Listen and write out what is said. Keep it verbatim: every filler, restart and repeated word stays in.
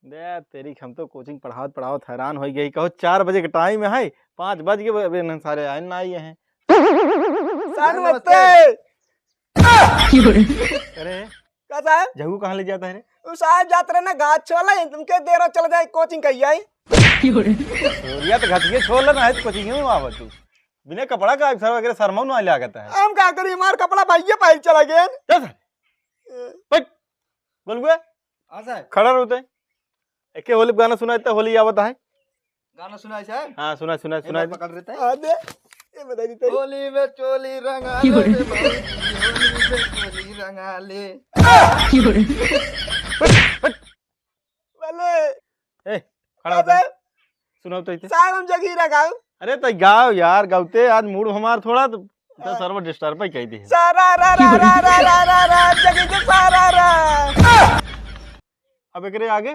दे तेरी, हम तो कोचिंग पढ़ावत पढ़ावत हैरान होइ गई। कहो चार बजे के टाइम है, पाँच बज गए, अबे इन्हन सारे आए ना, आए हैं। साहब नमस्ते। अरे का साहब? जहू कहाँ ले जाता है रे? उ साहब जात रहे ना गाछ वाला, तुमके देर चल जाए, कोचिंग कही आई। छोरिया तो घटिया छोड़ लेना है, तो कोचिंग में आवा तू। बिना कपड़ा का अक्सर वगैरह शर्मा ना लागत है। हम का करी, हमार कपड़ा भाइये पाइल चला गए। चल सर। बैठ। गोलुआ। हाँ सर। खड़ा रहते। एके होली गाना सुनाए तो होली आवत है। गाना सुनाए सर। हाँ, सुनाए, सुनाए, एक सुनाए बार दे। पकड़ रहते हैं। हाँ दे। ये बताई देते। होली में चोली रंगा ले रे भौजी, होली में चोली रंगा ले। बैठ, बैठ। बोले। ए, खड़ा होते। साहब। सुनाओ तो इते। साहब, हम जगीरा गाओ। अरे तो गाओ यार, गाओते आज मूड हमार थोड़ा तो, तो हाँ। सर्व डिस्टर्ब ही कह दी है। सारा रा रा रा रा रा रा रा, जगी तो सारा रा। अब एकरे आगे?